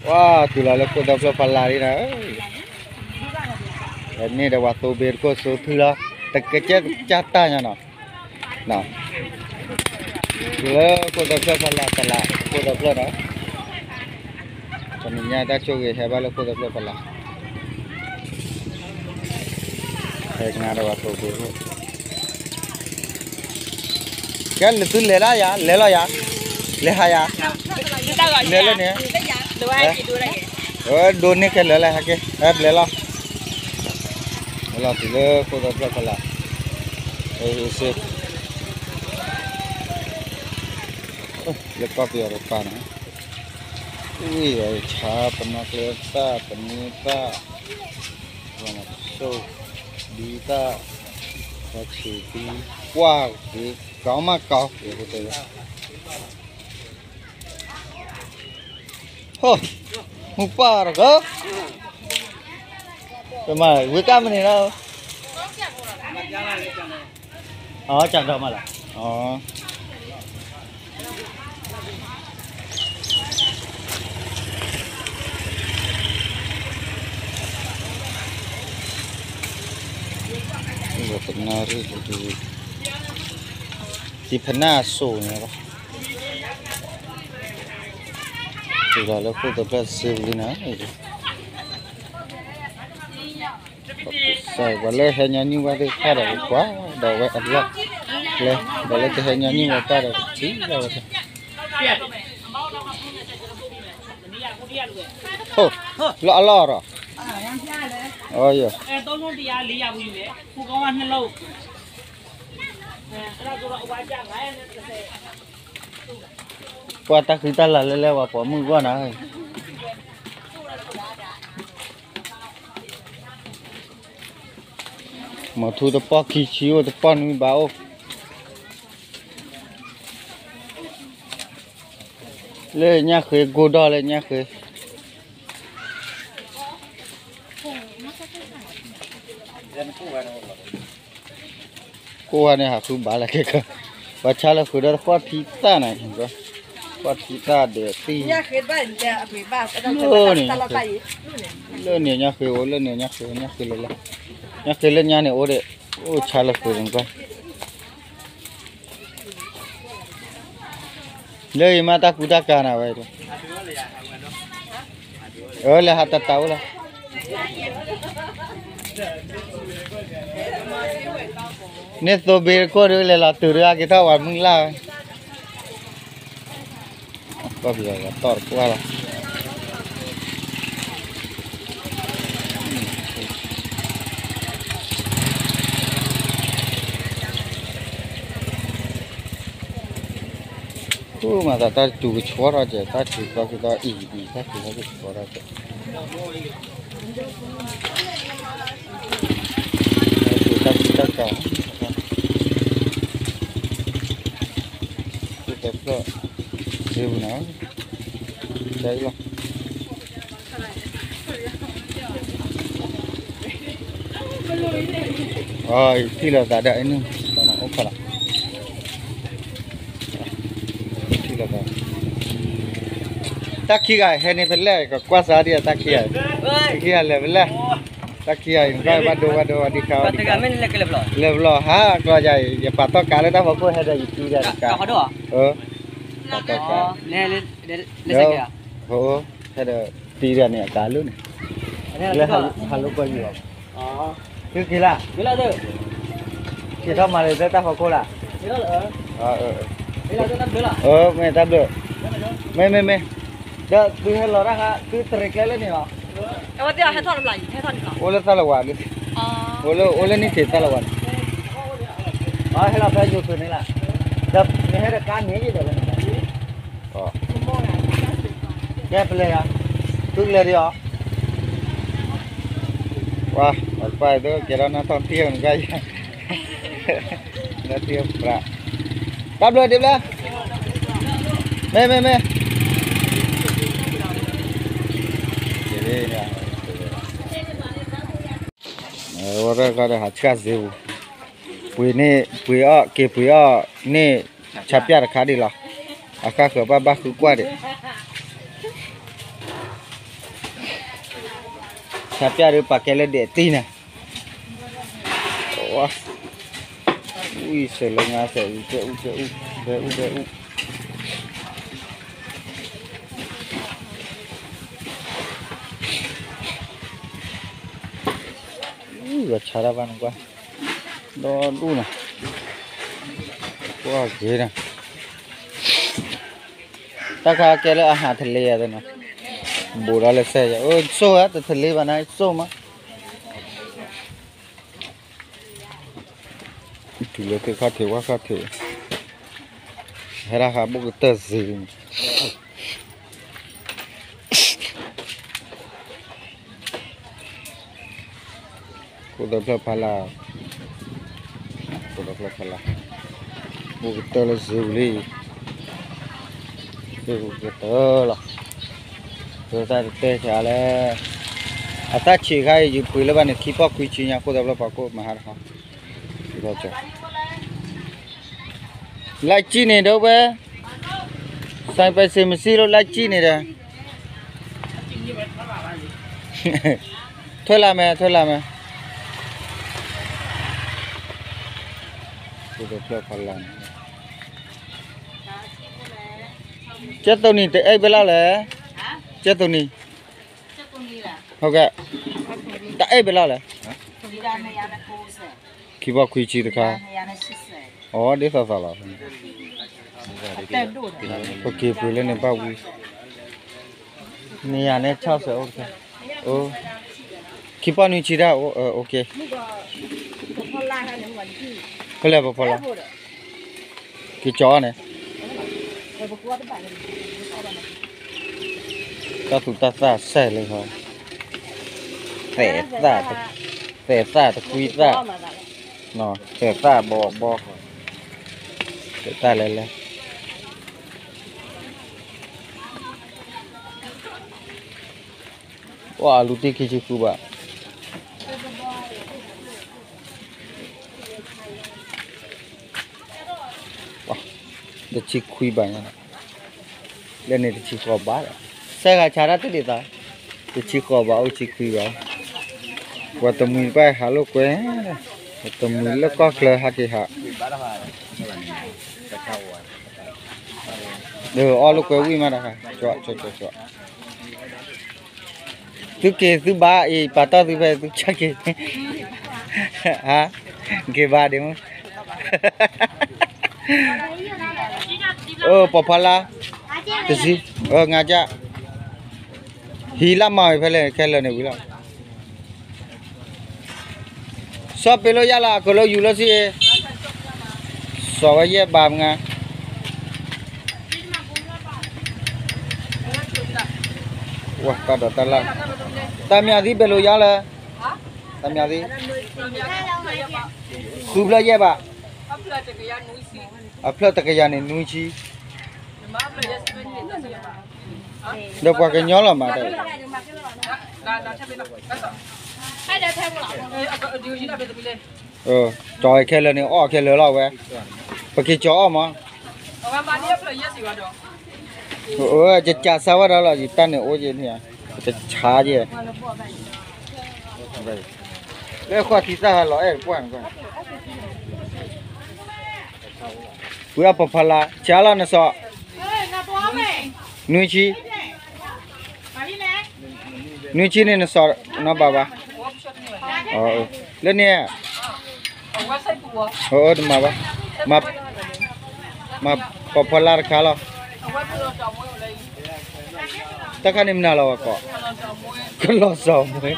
ပှၤတုၤလီၤလၢခိၣ်သၢဖျၢၣ်ဖီလာ်လံနီၤ, န့ၣ်ဒီးပှၤသိဘ့တခိၣ်စိထူလီၤ, တကကဲကၢ်တၢ်ညါနီၤ, တုၤလၢခိၣ်သၢဖျၢၣ်ဖီလာ်တလး ခိၣ်သၢဖျၢၣ်နီၤ, တနံၤညါတၢ်ဆိၣ်ဂ့ၤဟဲဘၣ်လၢခိၣ်သၢဖျၢၣ်ဖီလာ်, ဟဲငါဒီးပှၤသိဘ့ခိၣ် ကဲလၢသုလဲၤလၢယၤ လဲၤလီၤယၤ, လဲၤဟးယၤ, လဲၤလၢန့ၣ်, ဒိးန့ၢ်ခဲလၢာ်လၢဟဲက့ၤ ဟဲလဲၤလီၤ, လဲၤလီၤတုၤလၢခိၣ်သၢဖျၢၣ်ဖီလာ်, စ့ လၢကီၢ်ပယီၤတပၤန့ၣ်, ဝံၤအဆါပနီၣ်ကျဲသၣ် ပန့သၣ်, ဆိၣ်ဒံသၣ်, ပှၤဆံးသံ, ကွၢ်က့ၤ, ကီမးကီ, ဟိ, မုၢ်ပှၢ်တဂၤ, တမၤဝံၤကၢ်မနုၤလီၤ, အကဒီးမးလီၤ, ပနၣ်ရံၣ်, သံဖနၣ်အစိၤန့ၣ်လီၤ, တုၤလီၤလၢခိၣ်သၢဖျၢၣ်စ့ပူၤလံနီၤ, ပှၤလၢဟဲညီနုၢ်ဝဲသ့ၣ်တဖၣ်ဒီး ပကွၢ်ဒီးဝဲအလီၢ်, လၢ ပှၤလၢတဟဲညီနုၢ်ဝဲတဖၣ်ဒီး ပထံၣ်လီၤဝဲ, အိ, လီၤအလီၢ်ဒီး, အိ, ပှၤတၢ်ဃံတၢ်လၤလၢလဲၤဝဲပိာ်မုၣ်ဂီၢ်နၤ, မီၤထူတပီၢ်ခံဆံအိၣ် တပီၢ်နွံဘၣ်အိၣ်, လၢညၣ်ဃ့ကိၢ်ဒီၣ်လၢညၣ်ဃ့ ကိၢ်ဝဲန့ၣ် ဟးဃုဘၣ်လၢခဲကၢ, ပှၤဆါလၢဃုာ်ဒီးတကွၢ်ထံသၣ်န့ၣ်, ကွၢ်ထံသၣ်ဒီးသံ, လၢန့ၣ်, လၢန့ၣ်ညၣ်ဃ့အိၣ် လၢန့ၣ်ညၣ်ဃ့, ညၣ်ဃ့လၢလဲၣ်, ညၣ်ဃ့လၢညါန့ၣ်အိၣ်ဒီး, အိၣ်ဆါလၢဃုာ်န့ၣ်ကွၢ် လၢအံၤမးတၢ်ကူတၢ်ကၤနၤဝဲ, အၢ လဲၤဟးတၢ်တၢ်အိၣ်လီၤ, န့ၣ်သိဘ့တခိၣ်ဒုး လဲၤလီၤတုၤဒုး အက့ၤထီၣ်ဝဲမုၢ်လၢ်ဝဲ, ကီၢ်ပယီၤတီၢ်တကွၢ်လီၤ. မၤသးတၢ်စူၤကဆှီထီၣ်ကဲး တၢ်စူၤသီကသီအံၤအံၤ တၢ်စူၤသီကဆှီထီၣ်ကဲး တၢ်စူၤတၢ်ကၤ တၢ်ဖျၢၣ် စ့ပူၤနီၤ တၢ်အံၤလီၤ အထံၣ်လိာ်သးဒီးအနုၢ် အိၣ်ဖးလီၤ ထံၣ်လိာ်သး တၢ်ခံဂၤဟဲန့ၣ်ဖဲလဲၣ် ကကွၢ်စါဒံး တၢ်ခံဂၤ တၢ်ခံဂၤလဲၤဖဲလဲၣ် တၢ်ခံဂၤအံၤ နကွၢ်ဘၣ်ဒိဘၣ်ဒိဝဲဒံးခါဝဲဒံးခါ လဲၤဖဲလဲၣ် ဟးကျီယၤ ယပာ်တီၢ်ကးလၢတၢ်ဖီခိၣ်ဟဲဒီးယတံၤဒီးတကး ပာ်တီၢ်ကး ဟဲဒီးတံၤဒီးန့ၣ် အကးလၢန့ၣ် လၢဟးလိာ်ကွၢ်ယံၤအီၤ သုက့ၤလၢ က့ၤထီၣ်မၤလၢတၢ်ဖီခိၣ်လၢ မ့ၢ်တၢ်ဘျုး မ့ၢ်မ့ၢ်မ့ၢ် ဒီးသုဟဲလီၤတၢ်ခါ သုတရံးကျဲလၢန့ၣ်လီၤ အိၣ်လၢသၣ်လဝါ အိၣ်လၢ အိၣ်လၢနံၣ်ထံးသၣ်လဝါန့ၣ် ဟဲလီၤဖဲယိၤသုးန့ၣ်လၢ ဒီးနဟဲဒီးကါန့ၣ်ယံၤဒီးလၢ ကဲပလဲၤယၤ သုကလဲၤဒံးအီၤ ပှၤ ပှၤတပၢ်သုကဲထီၣ်နၢ်ထီၣ်တံၢ်နကါယၤ နၢ်ထံၣ်ပြး တၢ်ဘျုးဒံးဘျဲ မ့ၢ်မ့ၢ်မ့ၢ် ဝဲရဲၣ်ခီဒီးဟးဆှၣ်စ့ပူၤ ပှ့ၤန့ၢ် ပှ့ၤအီၣ် က့ၤပှ့ၤအီၣ်န့ၢ် ဆါပၠၣ်တခါဒံးလီၤ အခါဃၢၤဘၣ်ဘၣ်ဃုကွၢ်ဒံး ဆါပျၢ်ဒီးပာ်ကဲလၢဒဲးတံၢ်န့ၣ်, ဝံၤစဲးလၢငါစဲး အူကဲအူကဲအူ, ဘဲအူဘဲအူ, ဂီၤဆါတၢ်ဘၣ်န့ၣ်ကွၢ်, ဒီဒူၣ်နီၤ, ကွၢ်က့ၤနီၤ, တၢ်ခါကဲလၢအဟးထလ့ယၤသနီၤ, ဘူးဒီးလၢစဲးယၤ, အၢ စိၣ်ဝဲ တထလ့ဘၣ်န့ၣ် စိၣ်မး, တုၤလၢသ့ၣ်ခီၣ်ထံးဝၣ်ခီၣ်ထံး, ဟဲဒၣ်ဃးဘိၣ်ကတၢၢ်စ့, ခိၣ်သၢဖျၢၣ်ဖးလၢ်, ခိၣ်သၢဖျၢၣ်ဖးလၢ်, ဘိၣ်ကတၢၢ်လၢစ့ပူၤလံ, ဘိၣ်ကတၢၢ်လီၤ, တၢ်တတဲဆါလၢ အတၢ်ဆံးခါအံၤ ယပှ့ၤလၢဘၣ်န့ၣ် ခံပီၢ်ခွံဆံညါ ခိၣ်သၢဖျၢၣ်ဖးခိၣ်မၤဟါတခါ, လၢကံၣ်န့ၣ်ဒိဝဲ, ဆိုင်ပိုင်စ့မစံလၢလၢကံၣ်န့ၣ်ဒီး, ထွဲလၢ်မဲာ် ထွဲလၢ်မဲာ်, ခိၣ်သၢဖျၢၣ်ဖးလၢ်န့ၣ်, ကဲသိးနံၤတအဲၣ်ဘဲလီၤလဲၣ်, ကဲသိးနံၤ, တအဲၣ်ဘဲလီၤလဲၣ်, ခံပီၢ်ခွံဆံတခါ, အိ ဒ်သိးသိးလီၤ, ပက့ၤပှ့ၤလၢန့ၣ်ဘၣ်ဝံၤ, နံၤယၤန့ၣ် ဆီၣ်စၢၤအိၣ်တခါ, အိ ခံပီၢ်နွံဆံတၢ်, အိ အိၣ်က့ၤ, ဖဲလဲၣ်ပဖီလာ်, က့ၤကၠီၤအီၤန့ၣ်, တၢ်သူၣ်တၢ်သၣ်စဲးလၢဃီ, သဲးသၣ်, သဲးသၣ်တကွံသၣ်, သဲးသၣ်ဘီဘီ, သဲးသၣ်လဲၤလဲၤ, ပှၤအလူတ့ၢ်ခံဆံဃုဘၣ် တဆံခွံဘၣ်ညါ, လၢန့ၣ်တဆံဃိးဘၣ်ဒီး, စဲဂၤဆါတၢ်တဒ်သိး, တဆံဃိးဘၣ်အိၣ်ဆံခွံဘၣ်, ပှၤတမှံၤတဖၣ်ဟးလိာ်ကွဲ, ပှၤတမှံၤလၢကီၢ်ချၢဟးက့ၤဟး, အီၣ်လိာ်ကွဲဝံၣ်မးတခါ, ကၠီကၠီကၠီကၠီ သုက့ၤသုဘါအံၤ ပာ်တီၢ်သုဖဲသုဆၢက့ၤ, ဟါ, က့ၤဘါဒ့မုၣ်, အိၣ် ပိာ်ဖီလာ်, တဆံ, အၢ ငါးကျပ်, ဟံးလၢမၤဝံၤဖဲလဲၣ် ခဲလၢာ်န့ၣ်ဝံၤလီၤ. စီၤပ့ၤလိယါလီၤ အကလိယူၤလၢစံး, စီၤဝဲယဲၢ်ဘးမငါ, ဝဲတၢ်ဒိးတၢ်လၢ်, တၢ်မၤသံပ့ၤလိယါလၢ, တၢ်မၤသံ, ဃုဖျၢၣ်ယဲၢ်ဘး, အဖျၢၣ်တကယၤန့ၣ်နွံဆံ, ဒီးပှၤကညီလီၤမး, ကၠီၤခဲလၢာ်န့ၣ် အီၣ်ခဲလၢာ်လီၤဝဲ, ပက့ၤကၠီၤအီၣ်မး, ကစၢ်စၢ်ဝဲဒီးလီၤ ယတၢ်န့ၣ်အိၣ်ယဲၢ်န့ၣ်, ကဆါယဲၢ်, လၢဃီသံသၣ်ဟးလီၤအဲၣ်ပှၢ်န့ၣ်, ပှၤအပိာ်ဖီလာ် ဆါလီၤနစီၤ, နွံဆံ, နွံဆံန့ၣ်နစီၤ, နီၢ်ဘၣ်ဘၣ်, လၢန့ၣ်, တမၤဘၣ်, မၤပိာ်ဖီလာ်တခါလီၤ. တၢ်ခါန့ၣ်မနုၤလီၤဝဲကီး, ကလီၤစီၤမှဲ,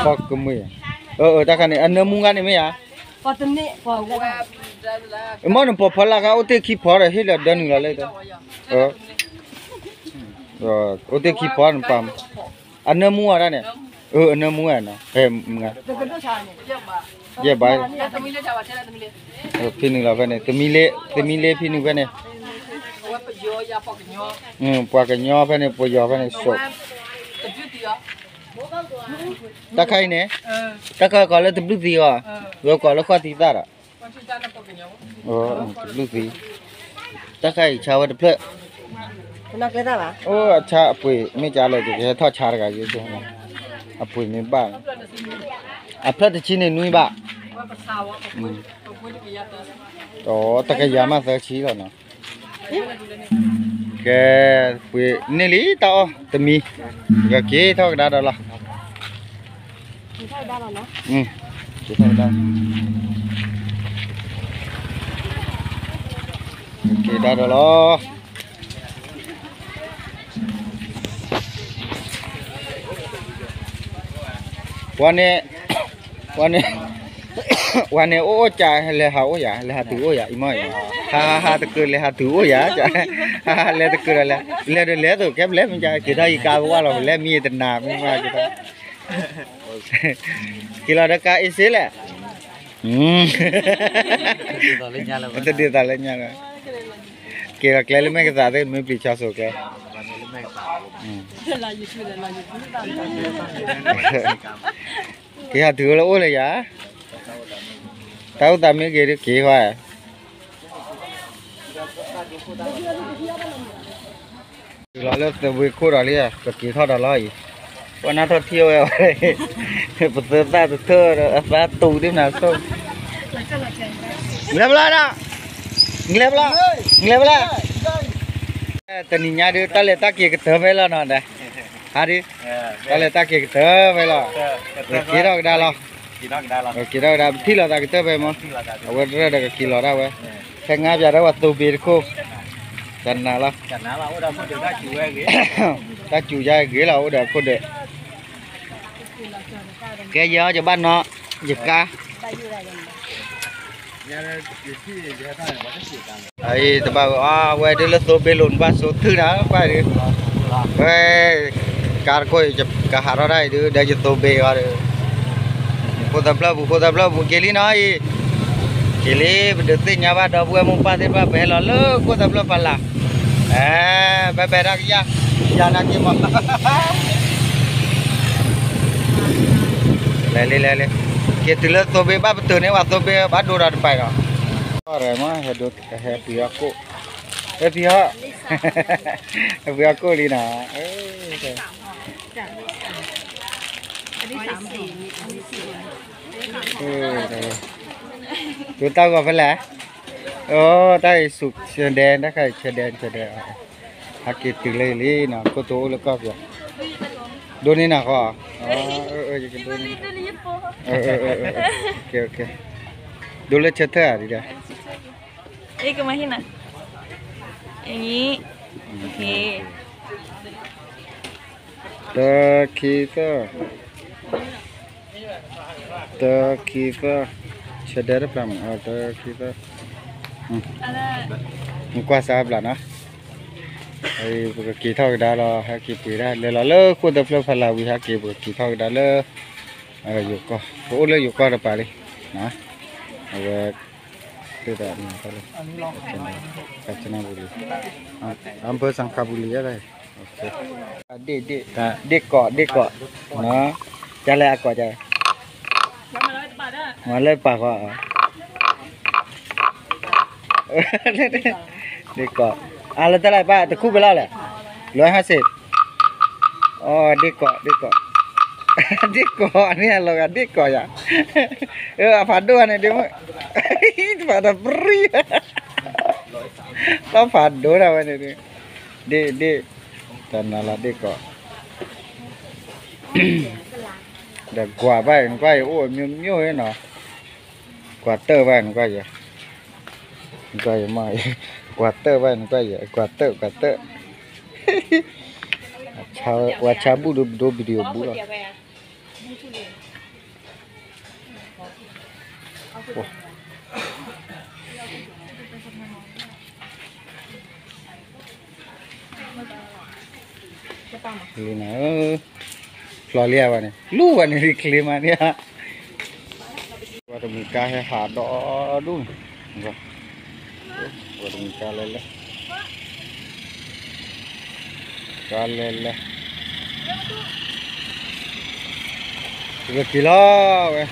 ပိာ်ကမှံ, တၢ်ခါန့ၣ် အနၢမူခါန့ၣ်မ့ၢ်ဧါ, မ်နပိာ်ဖီလာ်ခါ အိၣ်တ့ၢ်ခံဖီဒီး ဟ့ၣ်လီၤဒၢနုာ်လီၤလၢ, အိၣ်တ့ၢ်ခံဖီနပာ်, အနၢမူအတၢ်န့ၣ်, အနၢမူဧါ, ယဲၢ်ဘး, ဖံနုာ်လီၤဖဲန့ၣ်, သမံလ့ဖံနုာ်ဖဲန့ၣ်, ပှၤကညီဖဲန့ၣ် ပယီၤဖဲန့ၣ်စိး, တၢ်ခါအံၤန့ၣ်, တၢ်ခါကိးလၢတဘျုးသံအီၤ, ဝဲကိးလၢဃီသံသၣ်ဒီး, တဘျုးသံ, တၢ်ခါအံၤဆါဝဲတဖျၢၣ် အိၣ်အဆါအပှ့ၤ မ့ၢ်ကလဲၣ် ယကဟဲထီၣ်ဆါတဂၤယဲၢ်, အပှ့ၤမ့ၢ်ဘၣ်, အဖျၢၣ်တဆံန့ၣ်နွံဘၣ်, တကယၤမးသၢဆံလီၤနီၤ. ကဲ, ပှ့ၤန့ၢ်လံတၢ်အီၣ်တမံၤ, ကက့ၤထီၣ်ကဒါဒီးလီၤ. က့ၤထီၣ်ကဒါ, က့ၤထီၣ်ကဒါဒီးလီၤ. ပှၤန့ၣ်, ပှၤန့ၣ်, ပှၤန့ၣ်အိၣ်အိၣ်ကး လဲၤဟးအိၣ်ယၤ လဲၤဟးတုၤအိၣ်ယၤ အံၤမ့ၢ်အံၤ, ဟးဟးဟးတကၢၤ လဲၤဟးတုၤအိၣ်ယၤ, ဟးဟးလဲၤတကၢၤဒီးလဲၤ, လဲၤဒီးလဲၤသိး ကဲပလဲၣ်မ့ၢ်က က့ၤထီၣ်ယကါပဝါလီၤ ပလဲၣ်မံတနၤမ့ၢ်မးက့ၤထီၣ် က့ၤလီၤဒီးကါအ့စ့လဲၣ်, ပတဒုးသးလၢညါလၢ, က့ၤလီၤကျဲလၢမဲာ်ကသးသ့ၣ် မ့ၢ်ပျံၤဆီဆိးကျဲ, က့ၤဟးတုၤလၢအိၣ်လၢယၤ, တၢ်အိၣ်သးမ့ၢ်ဂ့ၤဒုးက့ၤဃီ တုၤလီၤလၢသဘ့ၣ်ခိၣ်ဒီးလံ, ပက့ၤထီၣ်ဒီးလီၤအံၤ, ပှၤနၢ်ထီၣ်ထံၣ်ဝဲ, ပသၢသၣ်တထၢၣ်ဒီး အသးတူာ်ဒ်နၤဆိ, လဲၤဘျါဒၣ်, လဲၤဘျါ, လဲၤဘျါ, တနံၤညါဒုး တၢ်လဲၤတၢ်က့ၤကတၢၢ်ဖဲလီၤနီၤ, ဟါဒုး, တၢ်လဲၤတၢ်က့ၤကတၢၢ်ဖဲလီၤ, က့ၤထီၣ်ကဒါလီၤ, က့ၤထီၣ်ကဒါ ပထံၣ်လိာ်သးကတၢၢ်ဖဲမး, အဝဲတရၢၢ်ဒီးကက့ၤလီၤဒၣ်ဝဲ, ဖဲငါးပၠးဒီးဝဲသိဘ့ၣ်တခိၣ်, တနၤလီၤ, တၢ်စူၤယါဂ့ၤလီၤ အိၣ်ဒီးအခိၣ်ဒၢး, ကဲယဲအီၤ ယဘၣ်နီၤ, ယကါ အံၤ တဘၣ်ဝဲအီၤ ဝဲဒုးလၢသိဘ့ၣ်လိာ်နဘၣ်ဆိထုၣ်နၤ ကွၢ်ဒုး, ဝဲ ကါတခိၣ် ကဟးထီၣ်ဒၣ်အံၤဒုး ဒီးယသိဘ့ၣ်အီၤဒီး, ခိၣ်သၢဖျၢၣ်ပူၤ ခိၣ်သၢဖျၢၣ်ပူၤ က့ၤလံနီၤအံၤ, က့ၤလံ ပဒုးသ့ၣ်ညါဘၣ်ဒီပုၢ်ဝဲၢ်မိၢ်ပၢ်သ့ၣ်တဖၣ် ပဟဲလီၤလၢခိၣ်သၢဖျၢၣ်ဖးလၢ်, အဲ ဘဲဘဲဒၣ်ကယၢ်, ယၤနာ်က့မး လဲၤလံ လဲၤလံ, က့ၤတုၤလၢသိဘ့ၣ်ဘၣ်ပတုာ်န့ၢ်ဝဲသိဘ့ၣ်ဘၣ်ဒိဒီးတပာ်ဒီး, မ့ၢ်ဟဲဒိးဟဲပှ့ၤဟီၣ်ကိၣ်, ဟဲပှ့ၤဟီၣ်, ဟဲပှ့ၤဟီၣ်ကိၣ်လံနီၤ, ဒိးတၢ်ဂီၤဖဲလဲၣ်, အိ တၢ်အံၤဆူးဆဲဒဲ တၢ်ခါအံၤဆဲဒဲ ဆဲဒဲ, ဟဲက့ၤတုၤလၢလံနီၤ ခိၣ်တိအိၣ်လၢကီၢ်ပယီၤ, ဒိးန့ၢ်နၤဃီ, ယကဒိးန့ၢ်, ဒိးလၢဆၢထၢၣ်ဧါဒ်လဲၣ်, အ့ ကမၤဟ့ၣ်နၤ, အ့ တၢ ခံ သၢ, တၢ ခံ သၢ, ဆၢဒဲတဖျၢၣ်မး တၢ ခံ သၢ, နကွၢ်စၢ်ဘျးနီၤ, ပကက့ၤထီၣ်ကဒါလီၤ ဟဲက့ၤပှ့ၤဒၣ် လဲၤလီၤလၢခိၣ်သၢဖျၢၣ်ဖးလၢ်ဝံၤ ဟဲက့ၤ ပကက့ၤထီၣ်ကဒါလၢ ယိၤကီၢ် ပအိၣ်လၢယိၤကီၢ်တပၤလံ, အဝဲ သ့ၣ်တၢ်မၤတၢ်လၢ ကၣ်ချနဘူလံ, အဖၢၣ်စၣ်ခါဘူလံယဲၢ်, ဒ့ၣ်ဒ့ၣ်, ဒ့ၣ်ကိး ဒ့ၣ်ကိး, ကလဲၣ်အကိးကလဲၣ်, မၤလၢပာ်ဃီ, ဒ့ၣ်ကိး, အလၢတၢ်လၢပၢ် တခူၣ်ဖဲလဲၣ်လဲၣ်, လွဲဟးစ့ၣ်, အ ဒ့ၣ်ကိး ဒ့ၣ်ကိး, ဒ့ၣ်ကိးန့ၣ်အလီၤဂာ် ဒ့ၣ်ကိးယၤ, အဖးဒိၣ်န့ၣ်ဒ့ၣ်မုၣ်, တဖးဒီးပြံ, တၢ်ဖးဒိၣ်ဒၣ်ဝဲန့ၣ်ဒ့ၣ်, ဒ့ၣ်ဒ့ၣ်, တၢ်နၤလီၤဒ့ၣ်ကိး, ဒီးကွၢ်ဘၣ်အံၤ နကွၢ်အံၤအိၣ်အမျိုးမျိုးနီၤ, ကွၢ်တၢၢ်ဘၣ် နကွၢ်ယဲ, နကွၢ်ယဲမး, ကွၢ်တၢၢ်ဘၣ် နကွၢ်ယဲ ကွၢ်တၢၢ် ကွၢ်တၢၢ်, ဝဲဆါဘူၣ်ဒိၣ်ဒိၣ် video ဘူၣ်လီၤ. လံနၤ, ဖျီလံဧါဝဲန့ၣ် လူၤဝဲန့ၣ် ချ့မးန့ၣ်ဧါ, ဝဲတမုၢ်ကါဟဲဟးဒီဒူၣ်န့ၣ်, ဝဲတမုၢ်ကါလဲၤလဲၤ, ကါလဲၤလဲၤ, ကက့ၤလီၤဝဲ,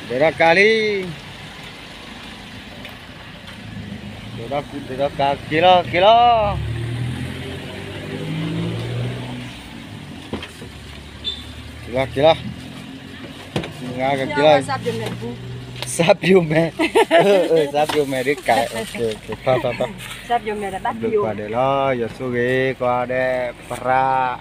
ဒိးဒီးကါလံ ဒိးဒီးကူဒိးဒီးကါ က့ၤလီၤ က့ၤလီၤ. က့ၤလီၤ, က့ၤလီၤ, က့ၤလီၤ, စၢ်ပျိၤမဲ, စၢ်ပျိၤမဲ, ဒ်ကး, ဘျုးကွၢ်ဒဲးလီၤ, ယွၤဆိၣ်ဂ့ၤ ကွၢ်ဒဲး, ပရၣ်